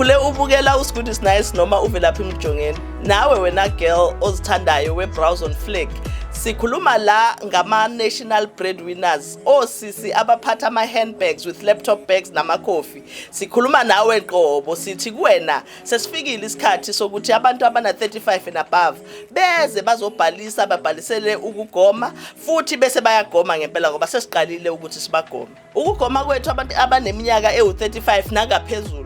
Ukhule ubukela uSgood Is Nice noma uVelaphi Mjongeni. Nawe wena girl ozithandayo we-Browse on Flick. Sikhuluma la ngama-national breadwinners, osisi abaphatha ama-handbags with laptop bags namakhofi. Sikhuluma nawe qobo, sithi kuwena sesifikile isikhathi sokuthi abantu abana-35 and above beze bazobhalisa, babhalisele ukugoma, futhi bese bayagoma ngempela ngoba sesiqalile ukuthi sibagome. Ukugoma kwethu abantu abaneminyaka ewu-35 nangaphezulu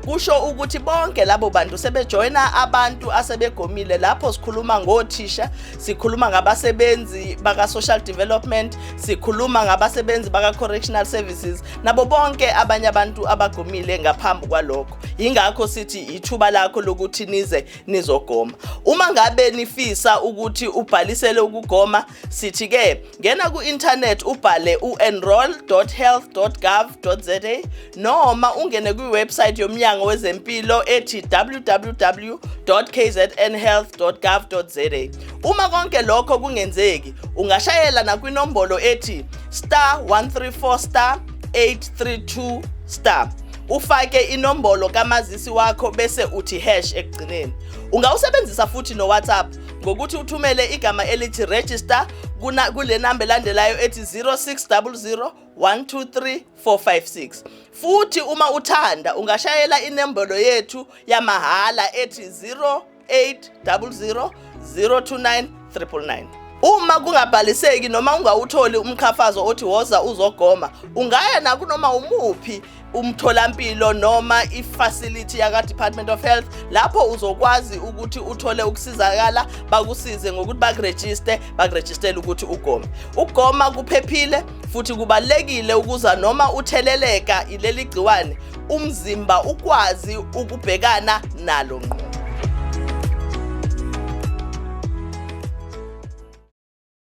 kusho ukuthi bonke labo bantu sebejoyina abantu asebegomile. Lapho sikhuluma ngothisha, sikhuluma ngabasebenzi baka-social development, sikhuluma ngabasebenzi baka-correctional services nabo bonke abanye abantu abagomile ngaphambi kwalokho. Yingakho sithi ithuba lakho lokuthi nize nizogoma. Uma ngabe nifisa ukuthi ubhalisele ukugoma, sithi ke ngena ku-internet ubhale u-enroll.health.gov.za noma ungene kwi-website yomnyango wezempilo ethi www.kznhealth.gov.za. Uma konke lokho kungenzeki, ungashayela nakwinombolo ethi *134*832*, ufake inombolo kamazisi wakho bese uthi hash ekugcineni. Ungawusebenzisa futhi no-WhatsApp ngokuthi uthumele igama elithi register kuna kule namba elandelayo ethi 0600 123 456. Futhi uma uthanda ungashayela inombolo yethu yamahala ethi 0800 029 999. Uma kungabhaliseki noma ungawutholi umqhafazo othi woza uzogoma, ungaya nakunoma umuphi umtholampilo noma ifacility yaka-Department of Health lapho uzokwazi ukuthi uthole ukusizakala, bakusize ngokuthi bakurejiste, bakurejistele ukuthi ugome. Ukugoma kuphephile futhi kubalulekile ukuza noma utheleleka ileli gciwane, umzimba ukwazi ukubhekana nalo ngqo.